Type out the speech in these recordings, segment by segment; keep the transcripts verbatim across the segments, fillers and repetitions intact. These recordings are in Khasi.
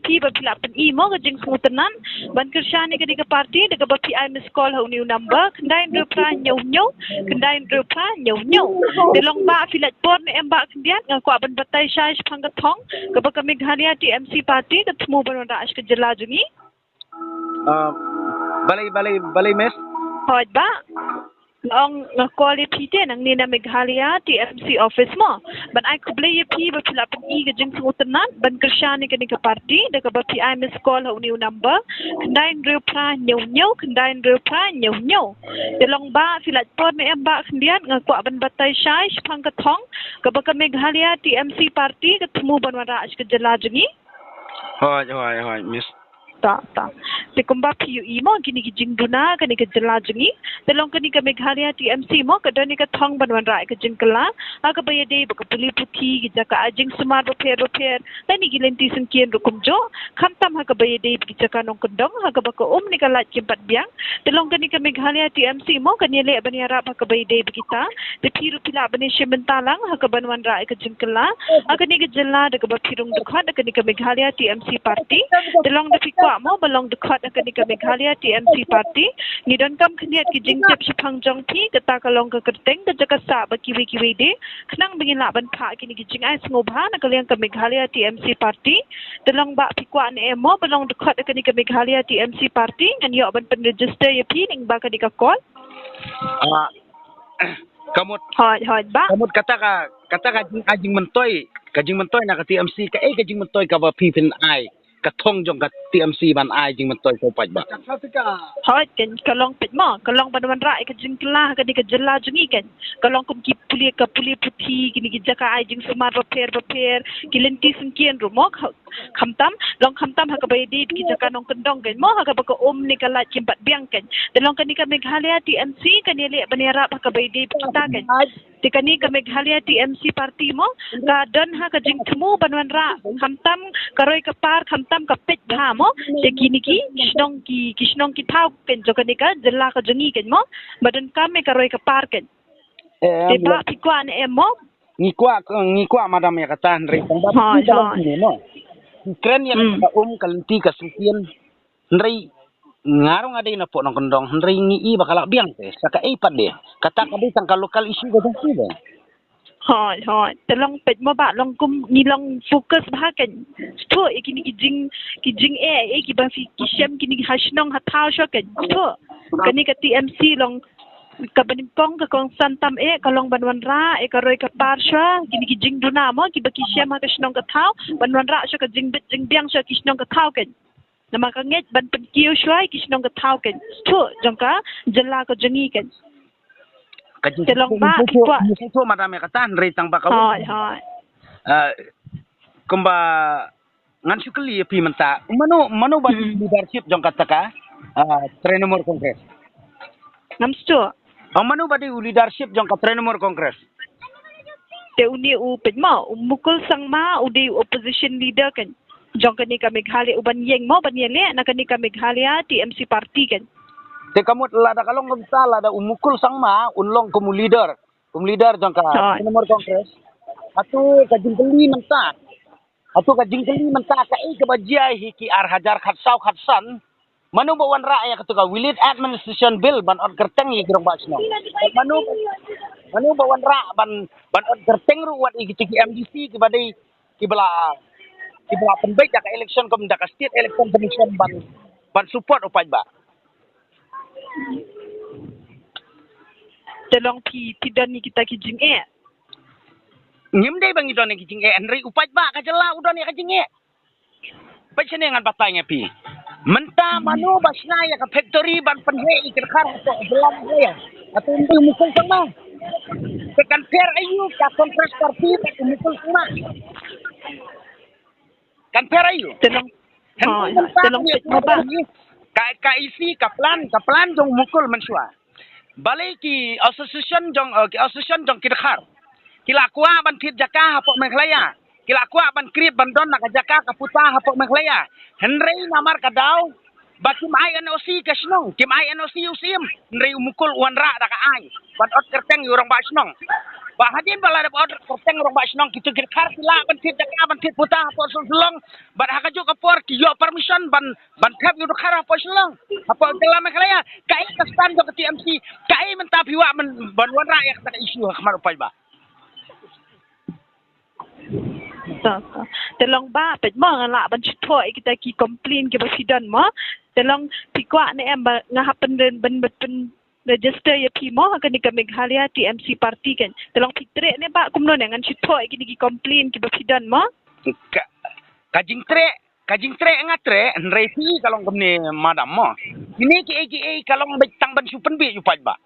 phi ba phi lah pyni mo ka jingsngewtynnat ban kyrshan ïa kane ka party da kaba phi ai miss call ha une u number khyndai hynriew phra hynñiew hynñiew khyndai hynriew phra hynñiew hynñiew. Te long ba phi lah por ne em ba khyndiat, nga kwah ban batai shai shaphang ka thong kaba ka Meghalaya T M C party ka thmu ban wanrah sha ka jylla jong ngi. Ah, balei, balei, balei, miss? Hooid bah. Nga ong nga call ïa phi te nangne na Meghalaya T M C office mo, ban ai khublei ïa phi ba phi lah pyni ka jingsngewtynnat ban kyrshan ïa kane ka party da kaba phi ai miss call ha une u number khyndai hynriew phra hynñiew hynñiew khyndai hynriew phra hynñiew hynñiew. Te long ba phi lah por ne em ba khyndiat, nga kwah ban batai shai shaphang ka thong kaba ka Meghalaya T M C party ka thmu ban wanrah sha ka jylla jong ngi. Hooid, hooid, hooid, miss. Ta, ta. Te kumba phi ïohi mo, kine ki jingduna kane ka jylla jong ngi. Te long kane ka Meghalaya T M C mo, ka don ïa ka thong ban wanrah ïa ka jingkylla ha kaba ïadei bad ka pule puthi, ki jaka ai jingsumar bapher bapher, lane ki lynti syngkien ruh kumjuh. Khamtam ha kaba ïadei bad ki jaka nongkyndong ha kaba ka um ne ka lait kim pat biang. Te long kane ka Meghalaya T M C mo, kan ïaleh ban ïarap ha kaba ïadei bad kita. Te phi ruh phi lah ban ïashim bynta lang ha kaban wanrah ïa ka jingkylla ha kane ka jylla da kaba phi rung dkhot ha kane ka Meghalaya T M C party. Te long da phi kwah mo ba long dkhot ha kane ka Meghalaya T M C party, ngi donkam khyndiat ki jingtip shaphang jong phi, kata ka long ka kyrteng, ka jaka sah bad kiwei kiwei de, khnang ba ngin lah ban phah kine ki jingai sngewbha na ka liang ka Meghalaya T M C party. Te long ba phi kwah ne em mo ba long dkhot ha kane ka Meghalaya T M C party, ngan ïoh ban pynregister ïa phi lyngba kane ka call. Ah, ka mut, Hooid, hooid bah. ka mut kata ka, kata ka jing, ka jingmyntoi, ka jingmyntoi na ka T M C, kaei ka jingmyntoi kaba phi phin ai, ka thong jong ka T M C ban ai jingmyntoi sha u paidbah? Hooid, kan ka long peit mo, ka long ban wanrah ïa ka jingkylla ha kane ka jylla jong ngi kan. Ka long kum ki pule, ka pule puthi, kine ki jaka ai jingsumar bapher bapher, ki lynti syngkien ruh mo, kha-, khamtam, long khamtam ha kaba ïadei bad ki jaka nongkyndong kan mo, ha kaba ka um ne ka lait kim pat biang kan. Te long kane ka Meghalaya T M C kan ïaleh ban ïarap ha kaba ïadei bad kita kan. Te kane ka Meghalaya T M C party mo, ka don ha ka jingthmu ban wanrah khamtam ka roi ka par, khamtam ka peit bha mo, te kine ki shnong, ki, ki shnong ki thaw kan jong kane ka jylla ka jong ngi kan mo, ba donkam ïa ka roi ka par kan. Te ba phi kwah ne em mo? Ngi kwah, ngi kwah madam ïa kata, hynrei tang ba phi ba long kine mo. Ki kren ïa ka um ka lynti ka syngkien, hynrei nga ruh nga dei na pdeng nongkyndong, hynrei ngi i ba ka lah biang te sa kaei pat de. Kata ka dei tang ka local issue ka jong phi de. Hooid, hooid. Te long peit mo bah, long kum ngi long focus bha kan. Shuh ïa kine ki jing, ki jingeh, eh, kiba phi, ki shem kine ki ha shnong ha thaw shuh kan. Shuh. Kane ka T M C long kaba nyngkong, ka kongsan tam eh, ka long ban wanrah ïa ka roi ka par shuh kine ki jingduna mo, kiba ki shem ha ka shnong ka thaw, ban wanrah shuh ka jingbit jingbiang shuh ki shnong ka thaw kan. Namar ka ngeit ban pynkiew shuh ïa ki shnong ka thaw kan. Shuh jong ka jylla ka jong ngi kan. Te long ba phi kwah. Ngi shu madam ïa kata, hynrei tang ba ka. Hooid, hooid. Ah, kumba ngan shu kylli ïa phi mynta. Mano, mano ba dei u leadership jong kata ka, ah, Trinamool Congress? Ngam shu. Ong mano ba dei u leadership jong ka Trinamool Congress? Te une u peit mo, u Mukul Sangma u dei u opposition leader kan jong kane ka Meghalaya, uban ïeng mo ban ïaleh na kane ka Meghalaya T M C party kan. Te ka mut lada ka long kumta, lada u Mukul Sangma un long kum u leader, kum leader jong ka Trinamool Congress. Hato ka jingkylli mynta, hato ka jingkylli mynta, kaei kaba jia hi ki ar hajar khatsaw khatsan? Mano ba wanrah ïa katu ka Village Administration Bill ban ot kyrteng ïa ki rangbah shnong? Mano, mano ba wanrah ban, ban ot kyrteng ruh wat ïa kitu ki M D C kiba dei, kiba la, kiba la pynbeit da ka election kum da ka State Election Commission ban, ban support u paidbah? Te long phi, phi don ïa kita ki jingeh? Ngim dei ba ngi don ïa ki jingeh, hynrei u paidbah ka jylla u don ïa ka jingeh. Peit shane ngan batai ïa phi. Mynta mano ba shna ïa ka factory ban pynheh ïa ki dkhar hapoh jylla Meghalaya? Hato ym dei u Mukul Sangma? Te kan pher aïu ka Congress Party bad u Mukul Sangma? Kan pher aïu? Te long, hynrei mynta ka, ka isi, ka plan, ka plan jong u Mukul mynshuwa. Balei ki association jong, eh, ki association jong ki dkhar ki la kwah ban thied jaka hapoh Meghalaya, ki la kwah ban krip ban don na ka jaka ka puta hapoh Meghalaya, hynrei namar ka daw ba kim ai N O C ka shnong, kim ai N O C u Syiem, hynrei u Mukul u wanrah da ka aiñ ban ot kyrteng ïa u rangbah shnong. Ba hadien ba la dep order kyrteng rangbah shnong, kito ki dkhar ki lah ban thied jaka, ban thied puta hapoh Shillong. Bad ha kajuh ka por ki ïoh permission ban, ban thep ïa u dkhar hapoh Shillong, hapoh jylla Meghalaya. Kaei ka stand jong ka T M C? Kaei mynta phi wad ban, ban wanrah ïa kata ka issue ha khmat u paidbah? To, to. Te long ba peit mo, nga lah ban shu thoh ïa kita ki complain kiba phi don mo. Te long phi kwah ne em ba nga hap pyn, ban, ban pyn register ïa phi mo ha kane ka Meghalaya T M C party kan? Te long phi treh ne ba kumno ne, ngan shu thoh ïa kine ki complain kiba phi don mo. Ka, ka jingtreh, ka jingtreh nga treh, hynrei phi ka long kumne madam mo. Kine kiei kiei ka long beit tang ban shu pynbeit ïa u paidbah.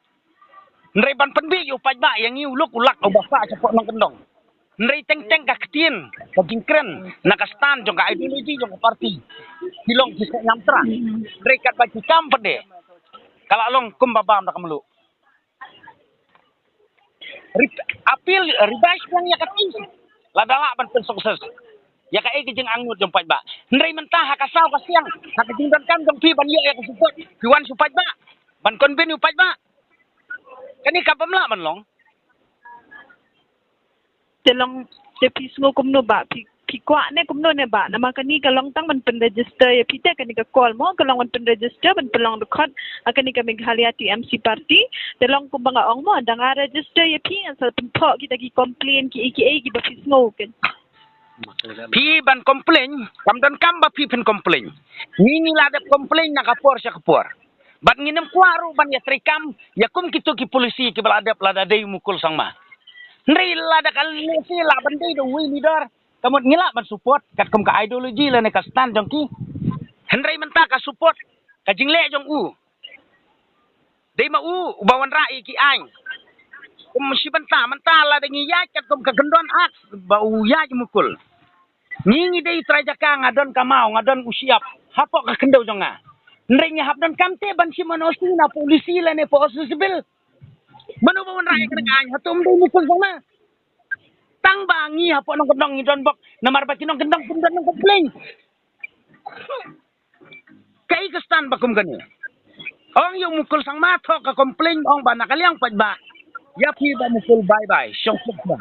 Hynrei ban pynbeit ïa u paidbah, ïa ngi u lok u lak uba sah shapoh nongkyndong. Hynrei teng teng ka ktien, ka jingkren na ka stand jong ka ideology jong ka party, ki long ki seh ñiamtra. Hynrei katba ki kam pat de, ka la long kumba bam da ka mluh. Rep-, appeal, revise lang ïa ka ting, lada lah ban pyn success ïa kaei ka jingangnud jong paidbah. Hynrei mynta ha ka saw ka siang, ha ka jingdonkam jong phi ban ïoh ïa ka support, phi wan sha u paidbah ban convince u paidbah. Kane ka bym lah ban long. Te long, te phi sngew kumno ba phi, phi kwah ne kumno ne ba? Namar kane ka long tang ban pyn register ïa phi, te kane ka call mo ka long ban pyn register, ban pynlong dkhot ha kane ka Meghalaya T M C party. Te long kumba nga ong mo, da nga register ïa phi, ngan sa pynthoh kita ki complain kiei kiei kiba phi sngew kan. Phi ban complain, kam donkam ba phi pyn complain. Ngi ngi la dep complain na ka por sha ka por. Bad ngim kwah ruh ban ïa treikam ïa kum kito ki policy kiba la dep lada dei u Mukul Sangma. Hynrei lada ka lehse lah ban dei da uwei u leader, ka mut ngi lah ban support katkum ka ideology lane ka stand jong ki. Hynrei mynta ka support ka jingleh jong u. Dei ma u uba wanrah ïa ki aiñ. Kum shi bynta mynta lada ngi ïaid katkum ka kyndon akt ba u ïaid u Mukul. Ngi ngi dei trai jaka, nga don ka maw, nga don u shyiap hapoh ka khyndew jong nga. Hynrei ngi hap donkam te ban shim N O C na policy lane po civil. Mano ba wanrah ïa kane ka aiñ? Hato ym dei u Mukul Sangma? Tang ba ngi hapoh nongkyndong ngi don bok, namar ba ki nongkyndong kim don nongcomplain. Kaei ka stand ba kum kane? Ong ïa u Mukul Sangma thoh ka complain, ong ba na ka liang paidbah. Ïa phi Bah Mukul, bye bye. Shong suk ba.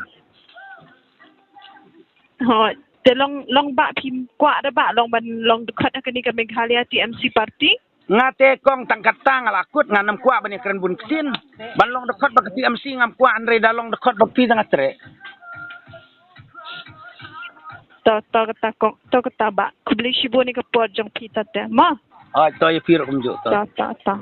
Ho, te long, long ba phi kwah da ba long ban long dkhot ha kane ka Meghalaya T M C party? Nga te kong tang kata nga la kut, ngam kwah ban ïa kren bun ktien. Ban long dkhot ba ka T M C ngam kwah, hynrei da long dkhot ba phi da nga treh. To, to kata kong, to kata ba. Khublei shibun ïa ka por jong phi te mo. Ai, to ïa phi ruh kumjuh to. To, to, to.